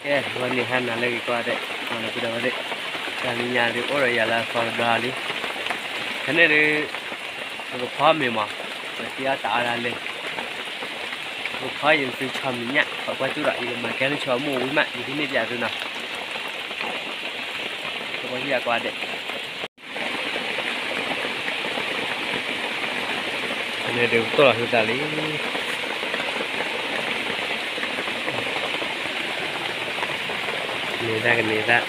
ကဲ ဂီၤနံၤဟါနၤလၢအဂ့ၤကိးဂၤဒဲး, ဒီပုၢ်ဒီဝဲၢ်သ့ၣ်, တနံၤညါဒုးအိၣ်ဒီးယၤလၢအသီတဘျီလံ. ခဲန့ၣ်ဒုး ပကဖီအီၣ်မ့ၤမး, ပသံအီၣ်တၢ်အီၣ်ဒၣ်လဲာ်, ပကဖီအီၣ် ယကသုဆီမံၤညၣ် ခိးကွၢ်စူၣ်ဒီး ယကမၤကဲလၢဆီအမိၢ်ဝံၤမး ယကဟံးန့ၢ်ပၠးသုနီၤ. ခိးကွၢ်စူၣ်ယၤကိးဂၤဒဲး. န့ၣ်ဒုးပတီၢ်လီၤဟုသးလံ, ကန့ၢ်သၣ်ကန့ၢ်သၣ်,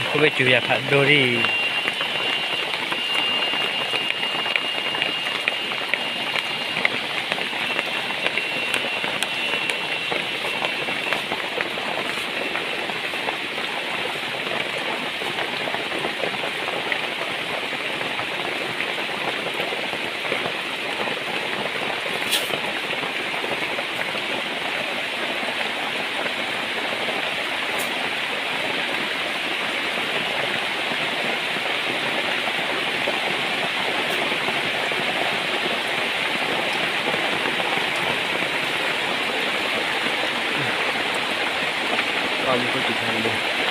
ခိၣ်ဘ့ၣ်စူၤယၤဖးဒိၣ်ဒံး. ပှၤမူခိၣ်စူၤဖဲန့ၣ်, ပ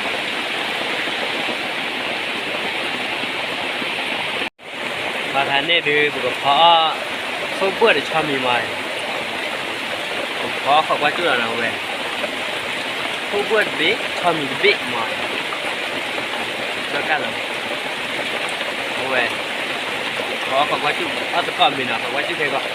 ှၤခါန့ၣ်ဒုး ပကဖီအီၣ် ခိၣ်ဘှၢၣ်ဒီးဆီမံၤမး, ပကဖီအီၣ် ခိးကွၢ်စူၣ်လီၤနီၤဝဲ, ခိၣ်ဘှၢၣ်တဘ့ၣ် ဆီမံၤတဘ့ၣ်မး, ဒီးကၢ်လီၤ, အဝဲ, ဖီအီၣ် ခိးကွၢ်စူၣ် အီၣ်သကိးမ့ၤနီၤ ခိးကွၢ်စူၣ်ခဲကီး,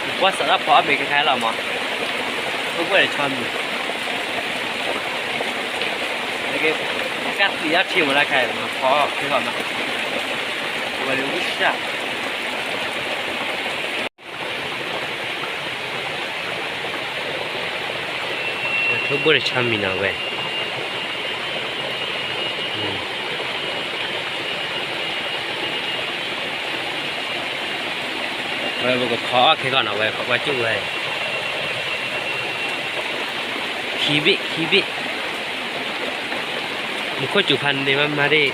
ပကွၢ်စးထီၣ်ဖီအီၣ်မ့ၤခဲခါလီၤမး, ခိၣ်ဘှၢၣ်ဒီးဆီမံၤ ကၢ်သံအီၣ်ထံမးလၢခါအံၤ ဖီအီၣ်ခဲကီးမး, ဝဲလၢဝံၣ်စၢ် ခိၣ်ဘှၢၣ်ဒီးဆီမံၤနီၤဝဲ, ဝဲပကဖီအီၣ်ခဲကီးနီၤဝဲ ခိးကွၢ်စူၣ်ဝဲ, ခံဘ့ၣ် ခံဘ့ၣ်, မူခိၣ်စူၤဖးန့ၣ်ဘၣ်မၤဒ့ၣ် တၢ်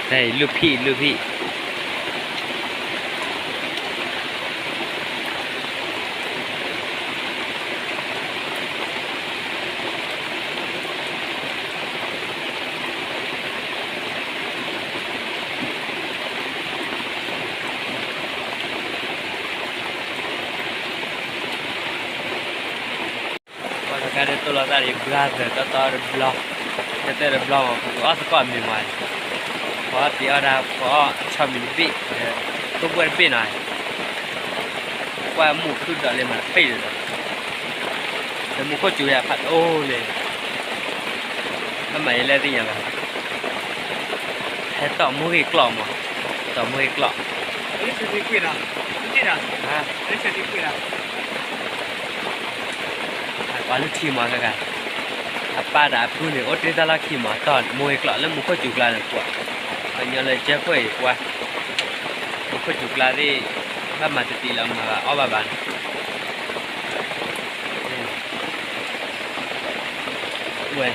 အံၤလုၢ်ဖံးလုၢ်ဖံး, ပှၤတဂၤဒီးတိၢ်လီၤသးဒီး brother တီတီတဘျီ, တဲတဲတဘျီမး ပကအီၣ်သကိးမ့ၤမး, ဖီအီၣ်သံအီၣ်ဒၣ် ဖီအီၣ်ဆီမံၤတဘ့ၣ်, ခိၣ်ဘှၢၣ်တဘ့ၣ်နီၤ, ကွၢ်မူၣ်ခုၣ်ဒီးလၢမၤတပ့ၢ်ဒီး, ဒီးမူခိၣ်စူၤယၤဖးဒိၣ်န့ၣ်, ဘၣ်မၤယလဲၣ်သ့ၣ်ညါဘၣ်, ဟဲတီၢ်မိၢ်ဂ့ၤကျိးမး, တီၢ်မိၢ်ဂ့ၤကျိး ပှၤလုၢ်ထံမးကဂၤ, အပၢ်ဒီးအပုၢ်န့ၣ် အိၣ်တ့ၢ်တၢ်လီၢ်ခံမး တီၢ်မိၢ်ဂ့ၤကျိးလၢမူခိၣ်စူၤကျါန့ၣ်ကွၢ်, ပှၤညီလၢကဲခိၣ်အံၤကွၢ်, မူခိၣ်စူၤကျါသ့ၣ်, ဘၣ်မၤတတံၤလီၤမၤဘၣ်အီၣ်ဘၣ်ဘၣ်န့ၣ်, ဝဲ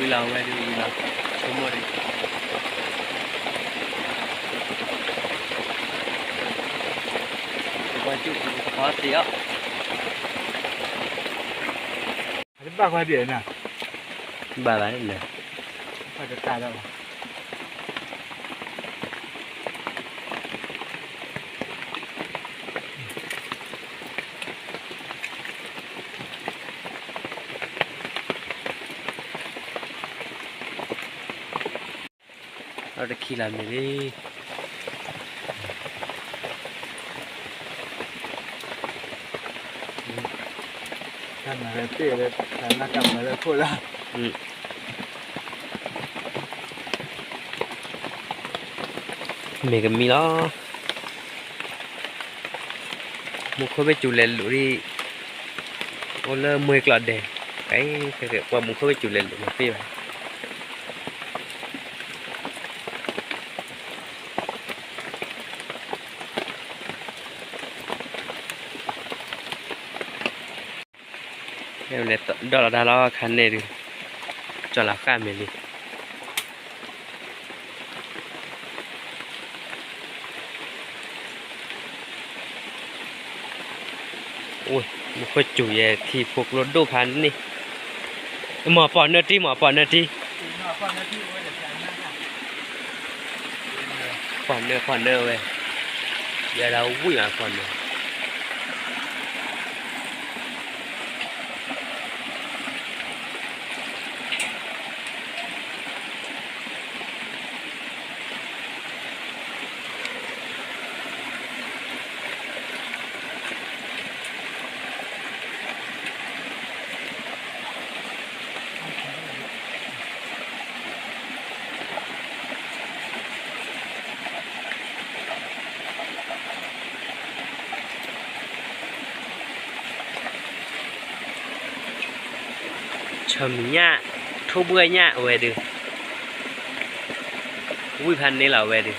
ဝံၤလီၤဝဲဒုးဝံၤလီၤ, ဆိကမိၣ်ဒံး, ပကွၢ်စူၣ်ပကဖီသ့အီၤ, ဘၣ်ဘၣ်န့ၣ်, ဘၣ်တတၢ်လၢၤဘၣ် အတခံလၢ်မ့ၢ်လံ, တၢ်မၤလၢတ့ၢ်လၢ တၢ်နၢ်ကၢ်မၤလၢခိၣ်လၢ မ့ၢ်ကမံလီၤ, မူခိၣ်ဘ့ၣ်စူၤလဲၤလိာ်ဒံး, အိၣ်လၢမူကျိးဒဲး, ကဲ, ကွၢ်မူခိၣ်ဘ့ၣ်စူၤလဲၤလိာ်မၤပ့ၢ်ဘၣ်, လဲၤဒီးလီၤတၢ်လီၤခါန့ၣ်ဒုး, ကၠီလီၤဃၣ်မဲာ်လံ. အိၣ်, မူခိၣ်စူၤယဲထံဖိကျိဒိၣ်ဖးန့ၣ်, မ့ၢ်ပီၣ်နၢတံၢ် မ့ၢ်ပီၣ်နၢတံၢ်, ပီၣ်နၢ ပီၣ်နၢဝဲ, ယဲဒၣ်ဝံၣ်မးပီၣ်နၢ. ဆၢမုၢ်ညၣ်, ထိၣ်ဘှၢၣ်ညၣ်အဝဲဒုး, ဝံၣ်ဖးန့ၣ်လီၤအဝဲဒုး.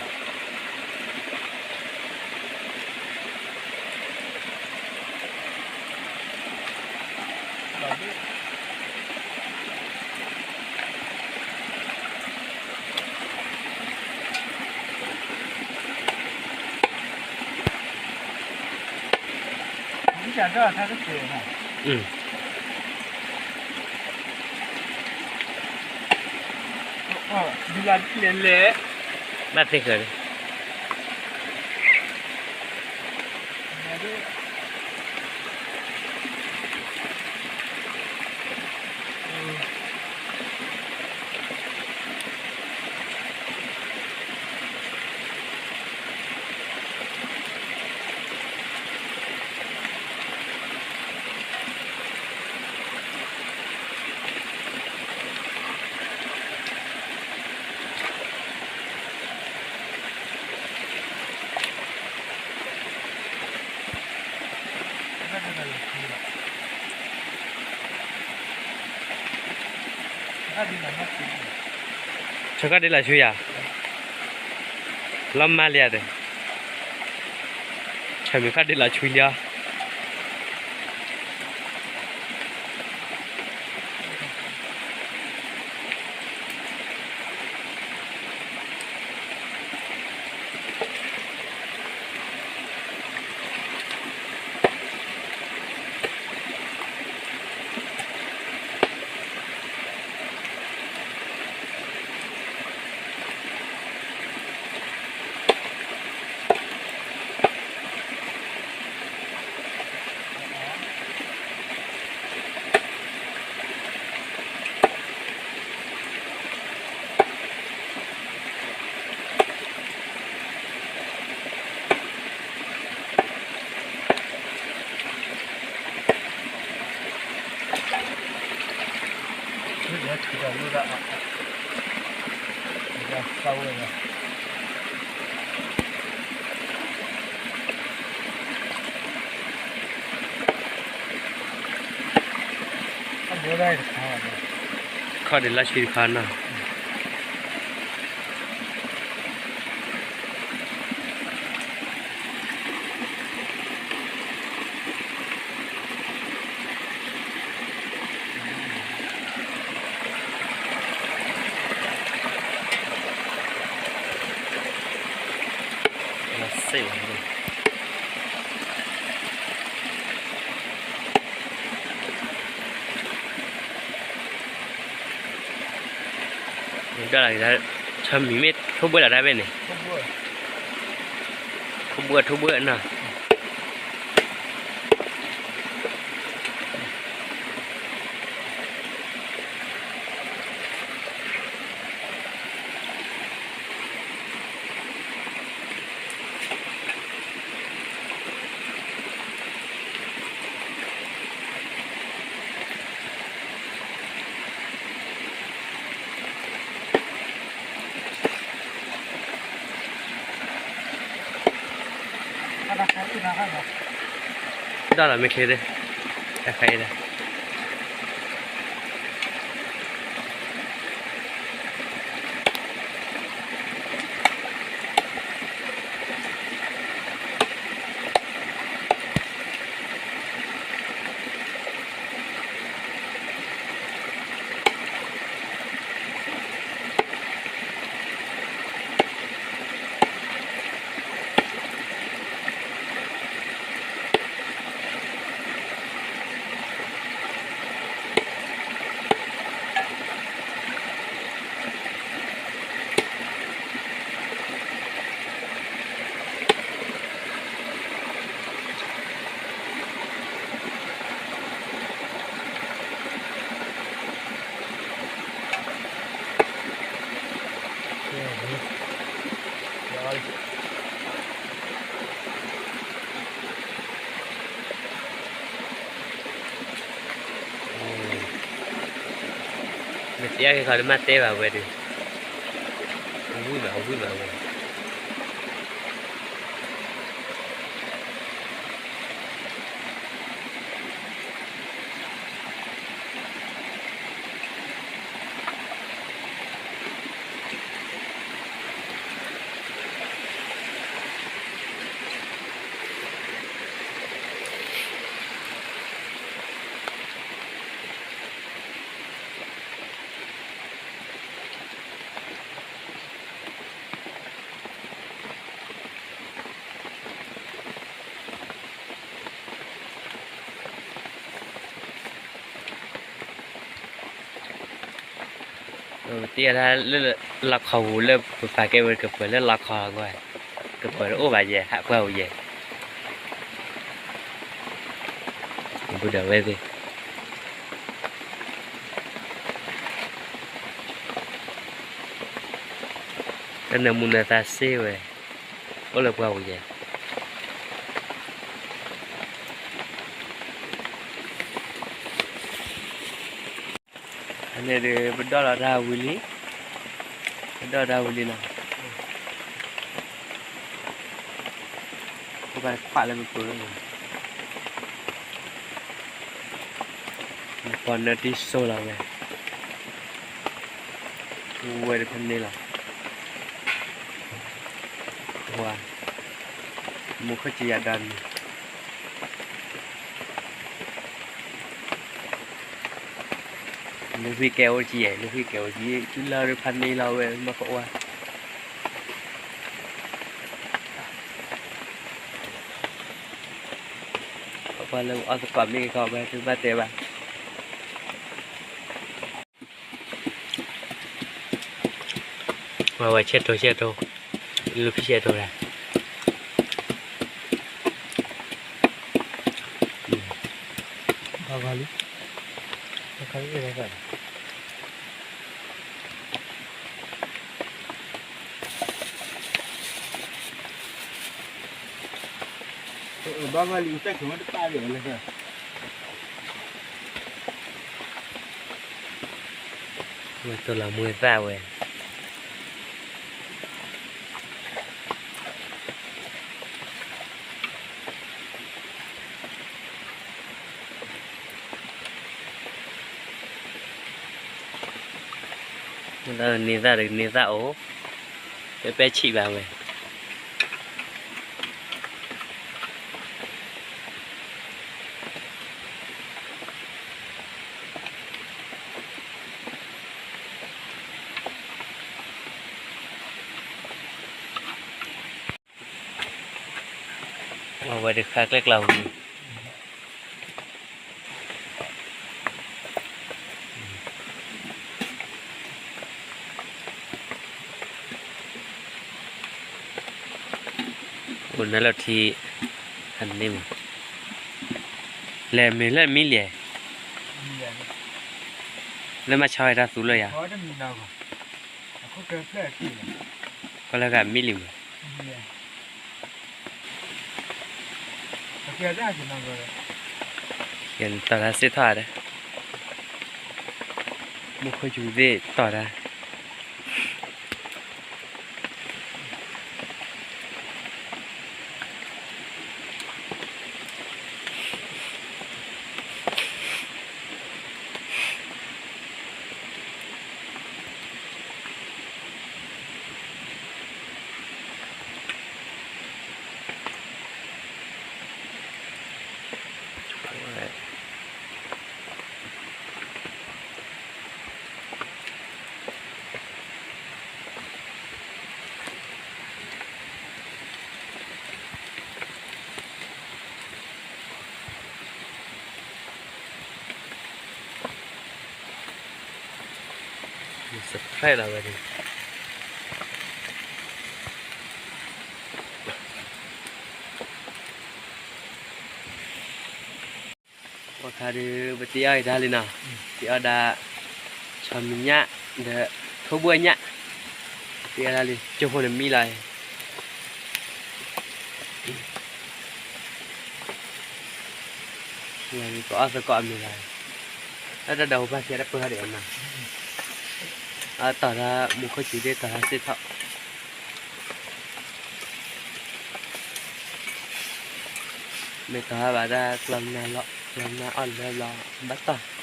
ဘၣ်သ့ၣ်ဃၢၤလံ. ဆၢခီၣ်ဒ့လီၤဆူယၤ, လီၤမၢ်လံဧါ, ဆၢမုၢ်ခီၣ်ဒ့လီၤဆူလံဧါ. ခီၣ်ဒ့လီၤဆူတခီနီၤ. ဆၢမံၤမ့ၢ်ထိၣ်ဘှၢၣ်လီၤတၢ်ဖဲန့ၣ်, ထိၣ်ဘှၢၣ်ထိၣ်ဘှၢၣ်နီၤ. ဒၣ်လီၤမ့ၢ်ချ့သ့ၣ်, တၢ်ခါအံၤဒီး အ မ့ၢ်သ့ၣ်ညါက့ၤခီဒုးမ့ၢ်တဲဘၣ်ဝဲဒီး, ဝံၣ်မး ဝံၣ်မးဝဲ. ပတ့အီၣ်တၢ်လၢ လီခီပူၤလၢပပာ်ကဲဝဲကပၢၤလၢလီခီလီၤကွၢ်, ကပၢၤတအိၣ်ဘၣ်ယဲၢ် ဟးပှၢ်ပူၤယဲၢ်, ဘူးဒီးဝဲသ့ၣ် တၢ်နၢမူနၢသါစ့ဝဲ, အိၣ်လၢပှၢ်ပူၤယဲၢ်. အန့ၣ်ဒီး ပဒိၣ်လီၤတၢ်ဝံၤလံ, ပဒိၣ်တၢ်ဝံၤလံနီၤ, ပဘၣ်ခွးလၢပပၢၤ, ပှၤနၢတံၢ်စိလီၤဝဲ, ဝဲတဖဲန့ၣ်လီၤ, ဝါ, မူခိၣ်စံယၤဒီးန့ၣ် နဖံကဲအိၣ်ကံယဲၢ် နဖံကဲအိၣ်ကံ, တုၤလၢရဖးန့ၢ်လီၤဝဲ မၤကအိၣ်ဧါ, ပှၤလၢအီၣ်သကိးမ့ၢ်ကီး ပှၤတဘၣ်တဲဘၣ်. ဝဲဝဲဆဲးထိဆဲးထိ, လူၤဖံဆဲးထိဒၣ်, ဘၣ်ဂီၤလံ, ဘၣ်ဂီၤလံ, ဘၣ်ဂီၤလံ, တၢ်ဆိတပာ်လၢ ဝဲတိၢ်လီၤမူသၣ်ဝဲ, န့ၢ်သၣ်တန့ၢ်သၣ်အိၣ်, ပဲပဲဆံးဘၣ်ဝဲ. အဝဲတခါကျဲကျီၢ်ဝံၤ အိၣ်နလီၢ်ထံ အန့ၣ်မး လဲၤမ့ၢ်လၢမံလံ, လၢမၤဆီဝဲတၢ်သူလၢယၤ, ကီၢ်လၢဂၤမံလံမး, ယနတီၤတၢ်စ့ၢ်ထီၣ်ဒီး, မူခိၣ်ယူၤသ့ၣ်တီၤတၢ် subscribe လီၤဝဲန့ၣ်, အခါဒီး ပတ့အီၣ်အံၤတၢ်လံနီၤ, တ့အီၣ်ဒၣ် ဆီမံၤညၣ် ဒီး ထိၣ်ဘှဲၣ်ညၣ်, တဲဒၣ်လံ ကၠိဖိန့ၣ်မံလီၤ, ပအီၣ်သကိးအမံၤလီၤ, တၢ်ဒီးပၢ်ခံဂၤတပၢၢ်ဒံးအမါ, အတီၢ်တၢ်မူခိၣ်စူၤဒ့တီၢ်တၢ်စ့ၢ်ထီၣ်, မ့ၢ်တီၢ်ဘၣ်တၢ်ကျီမနၤလီၤ ကျီမနၤအီၣ်လၢလီၤ ဘၣ်တီၢ်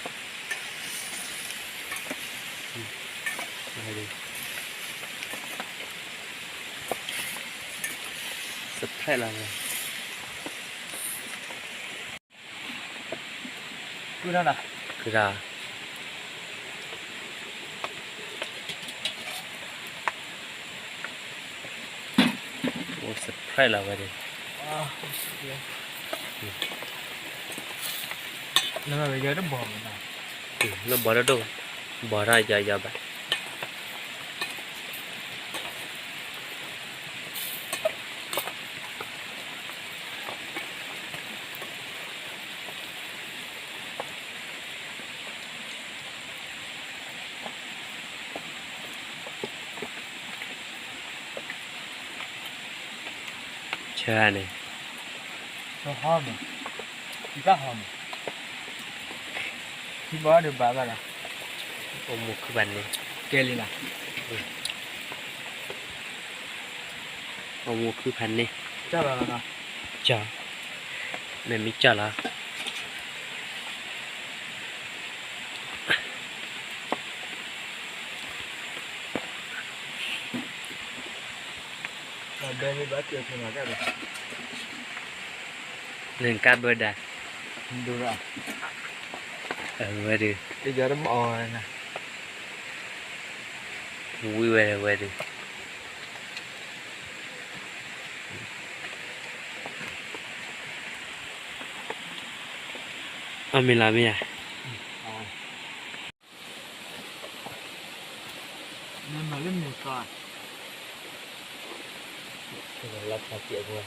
surprise လီၤဝဲ, ကုၢ်ထီၣ်နီၤ, ကုၢ်ထီၣ်, အိၣ် surprise လီၤဝဲဒၣ်, လၢဘီတဒိၣ်, ဘီထီၣ်ယယဘၣ် ဆၢန့ၣ်, ဟီမး, ယဘၣ်ဟီမး, ထံဘီဒီးဘၣ်ဘၣ်ဒီး, အိၣ်မူခုဖးန့ၣ်, ကဲလံနီၤ, အိၣ်မူခုဖးန့ၣ်, ကၠီလီၤနီၤ, ကၠီ, မ့ၢ်မ့ၢ်ကၠီလီၤ. နကဘၣ်ဒါ, ဝဲဒုး, ဝံၤဝဲဒၣ်ဝဲဒုး, အမ့ၢ်လီၤမ့ၢ်ဧါ. နမၤလၢမုၢ်ကီၢ်, လၢဖးကဲးဖိ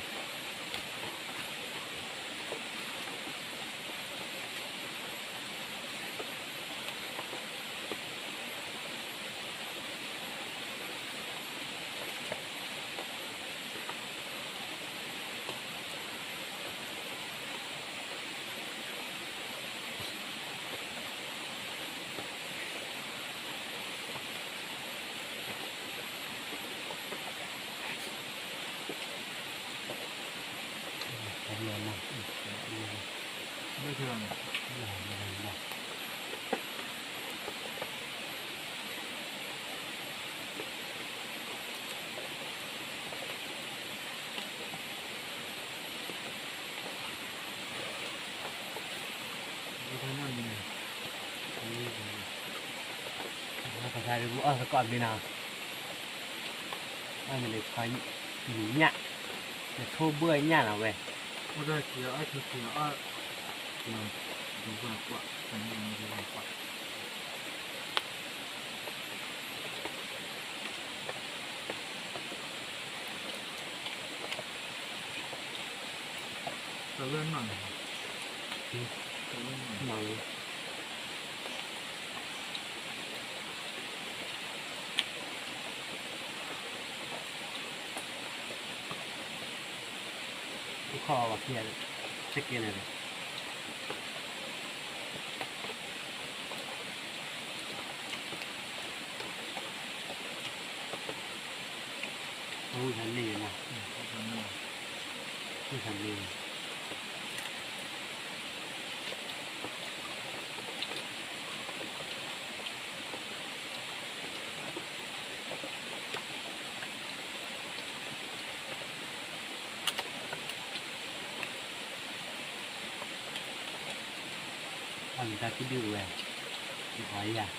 ပသးဒ်အီၣ်သကိးမ့ၢ်နီၤ, အမ့ၢ်လဲၤဆီယံာ်ညၣ်, လဲၤထိဘၢညၣ်နီၤဝဲ, အိၣ်ဒီးခံအီၣ်ခံခံအီၣ်, ဒူဘၣ်ကွၢ်, တဝဲနီၢ်န့ၣ်, နီၢ်န့ၣ်, ခီၣ်အီၤဘၣ်ခံဂၤ, ဆ့ကဲလဲၣ်န့ၣ် အဝံၣ်ဖးန့ၢ်နီၤ, ဝံၣ်ဖးန့ၢ်, အမတၤကဒုဝဲ, ယဟီယၤ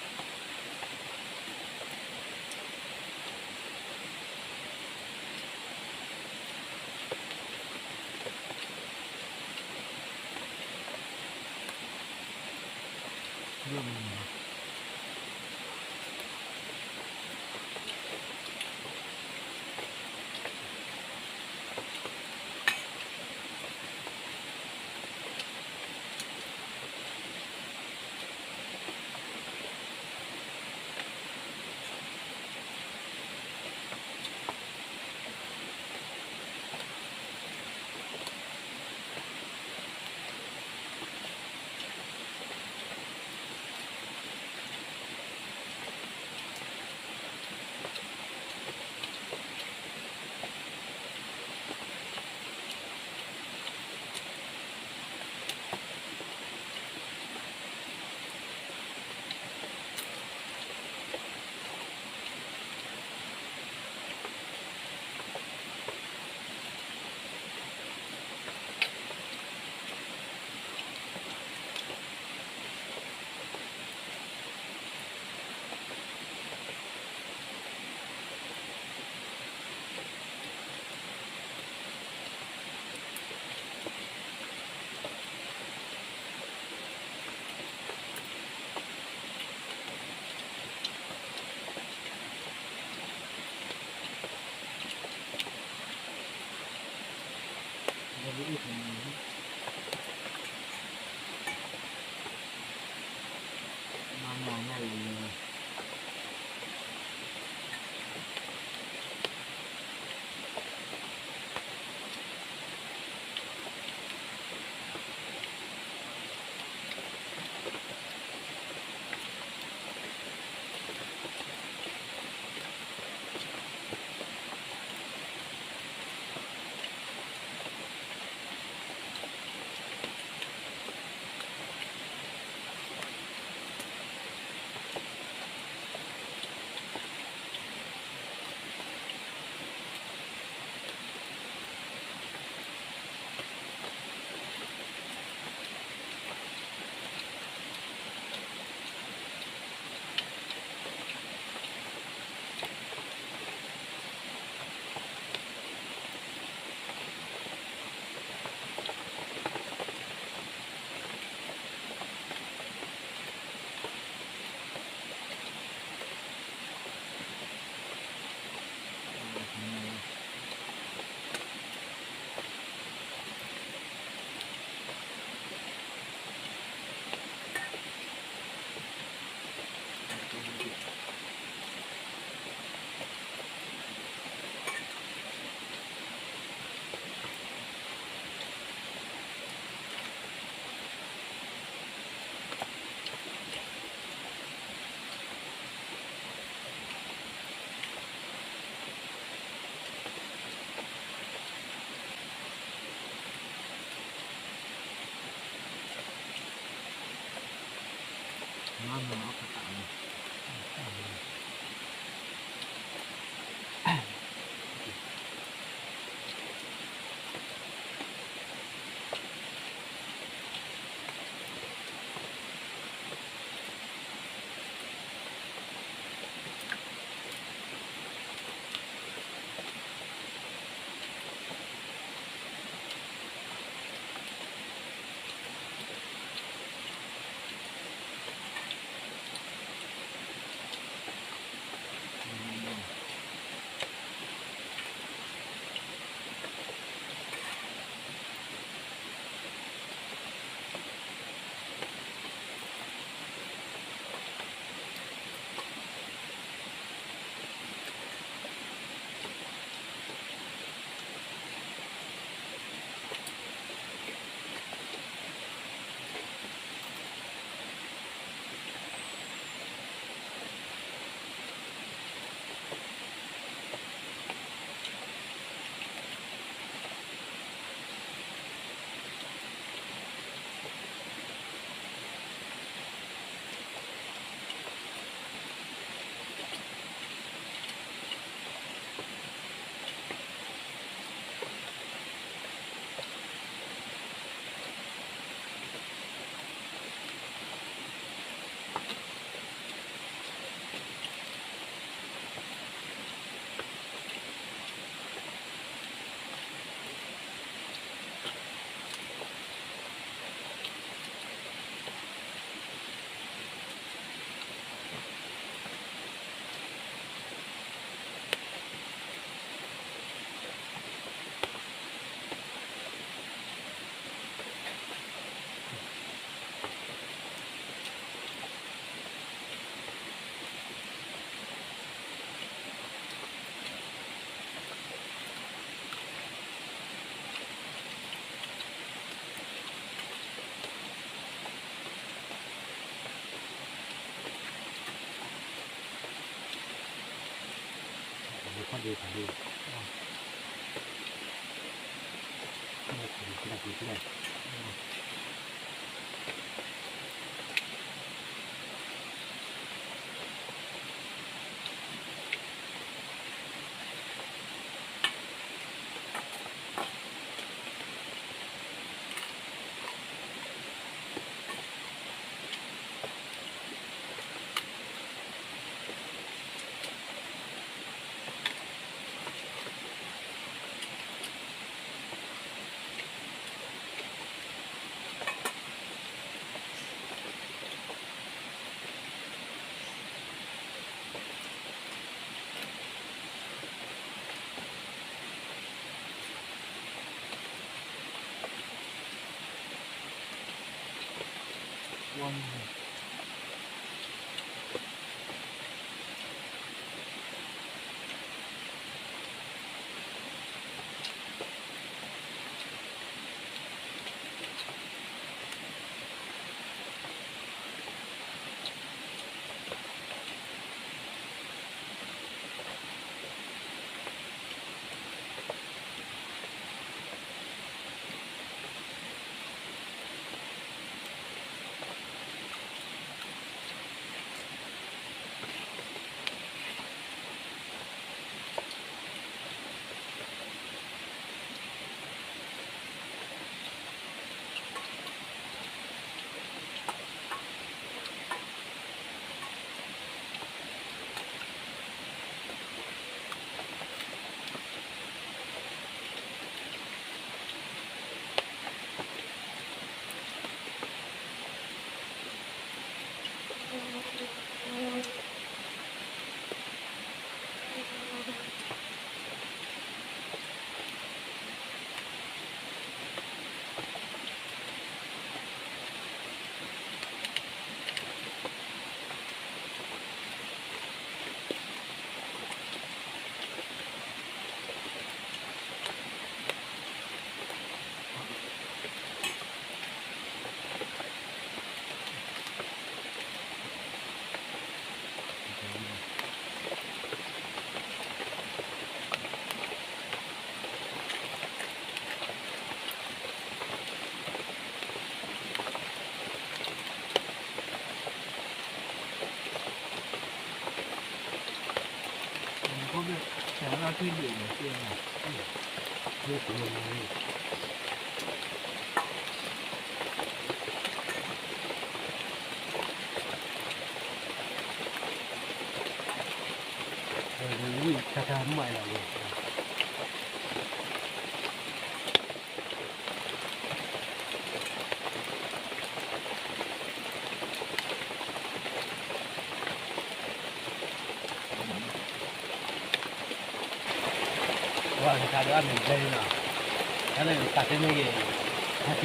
ဝဲကစၢ်ဒၣ်အမ့ၢ်ဘျဲၣ်န့ၣ်နီၤ, တၢ်လၢ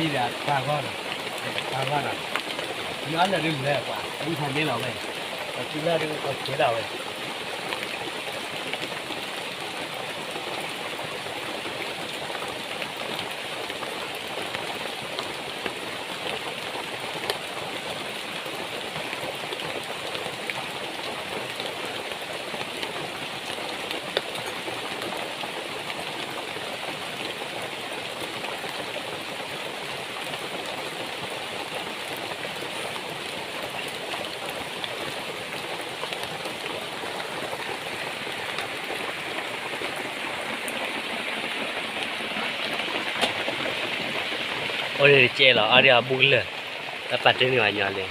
ပာ်တ့ၢ်န့ၣ်ဂ့ၤ, ဟဲသံဒီးပှၤဂီၢ်နီၤ, ပှၤဂီၢ်နီၤ, မ့ၢ်အီၣ်လၢာ်ဒုးလဲၤပှၤ အဝံထီၣ်န့ၢ်လီၤဝဲ, ပှၤစုလၢ်ဒုးပှၤဆဲးဒၣ်ဝဲ အိၣ်ဒံးတကဲလီၤ အီၣ်ဒံးအဘူးကလၢာ်, တၢ်ပာ်တ့ၢ်န့ၢ်ပှၤညီလံ.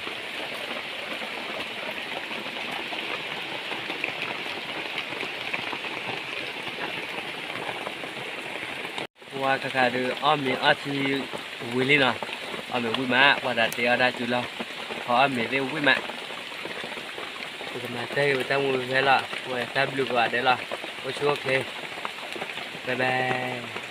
ပှၤခါခါဒုး အီၣ်မ့ၤအီထံဝံၤလံနီၤ, အီၣ်မ့ၤဝံၣ်မး ပှၤတၢ်တ့အီၣ်တၢ်စုလီၤ, ခီအီၣ်မ့ၤသ့ၣ်ဝံၣ်မး, ပကမၤတၢ်ဂ့ၤပတၢ်မူဖဲလီၤ, ပဝဲတၢ်ဘျုးကိးဂၤဒဲးလီၤ, အိၣ်ဆူၣ်အိၣ်ချ့, bye bye.